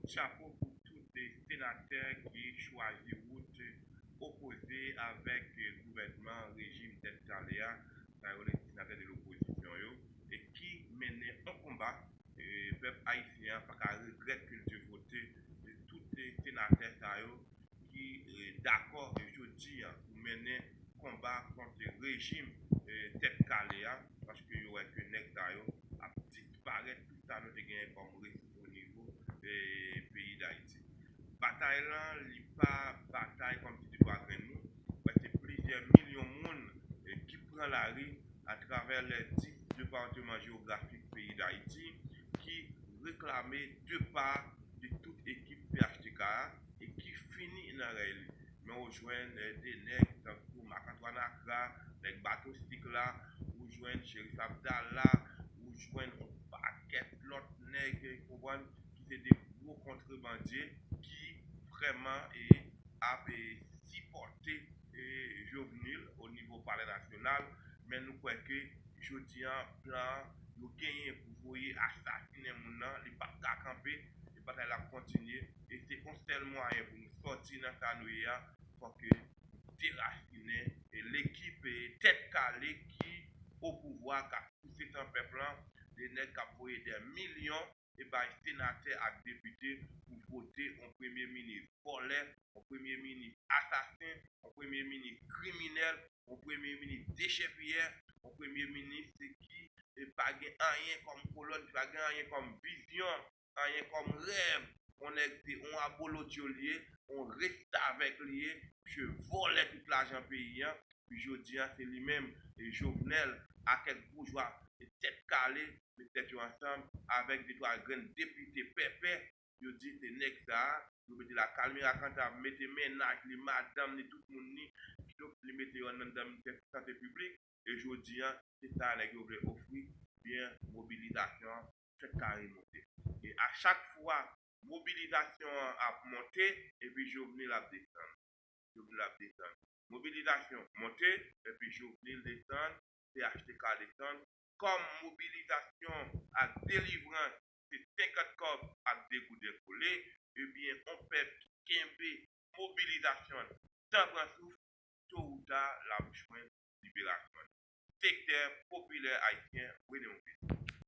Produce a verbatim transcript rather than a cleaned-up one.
Chapo pou tout senatè ki chwazi wout opoze avèk gouvènman rejim tèt kale a, sa yo rele senatè de lopozisyon yo, e ki mennen yon konba. Pèp ayisyen an pa ka regrèt ke l te vote tout senatè sa yo ki dakò jodi a pou mennen konba kont rejim tèt kale a, paske yo wè ke nèg sa yo ap disparèt tout sa nou te genyen kòm resous o nivo peyi Dayiti. Batay lan, li pa batay kòmsi de twa grenn moun, men se plizyè milyon moun ki pran lari atravè lè dis depatman jewografik peyi Dayiti ki reklame depa de tout ekip P H T K a e ki fini nan rèy li. Men ou jwenn de nèg tankou Marc Antoine Acra, nèg bato sik la, ou jwenn Cherif Abdallah, ou jwenn yon pakèt lòt nèg, konprann, ki se de gwo kontrebandye ki vrèman e ap e sipòte e Jovenel o nivo palè nasyonal, men nou kwè ke jodi a plan yo genyen pou voye asasinen moun nan, li p ap ka kanpe, e batay la ap kontinye, e se yon sèl mwayen pou nou sòti nan sa nou ye a, fòk nou derasinen e lekip e tèt kale ki o pouvwa, k ap pouse san pèp lan, de nèg k ap voye dè milyon e bay senatè ak depite pou vote yon premye minis vòlè, yon premye minis asasen, yon premye minis kriminèl, yon premye minis dechèpiyè, yon premye minis ki pa gen anyen kòm kolòn, ki pa gen anyen kòm vizyon, anyen kòm rèv. Yon nèg se yon abolotyo li ye, yon restavèk li ye, misye vòlè tout lajan peyi a. Pi jodi a se li menm e Jovenel ak kèk boujwa e tèt kale met tèt yo ansanm avèk de twa grenn depite pèpè. Yo di se nèg sa a, yo mete Lakalmira Kantab, mete mennaj li, madanm li, tout moun li, kidonk li mete yo anndan ministè sante piblik. E jodi a se sa nèg yo vle ofri, byen mobilizasyon an fèk kare monte. E a chak fwa mobilizasyon an ap monte, epi Jovenel ap desann. Jovenel ap desann. Mobilizasyon monte, epi Jovenel desann, P H T K desann. Kòm mobilizasyon ak delivrans se senkant kòb ak de gouden kole, ebyen yon pèp ki kenbe mobilizasyon l san pran souf, to ou ta l ap jwenn liberasyon l. Sektè popilè ayisyen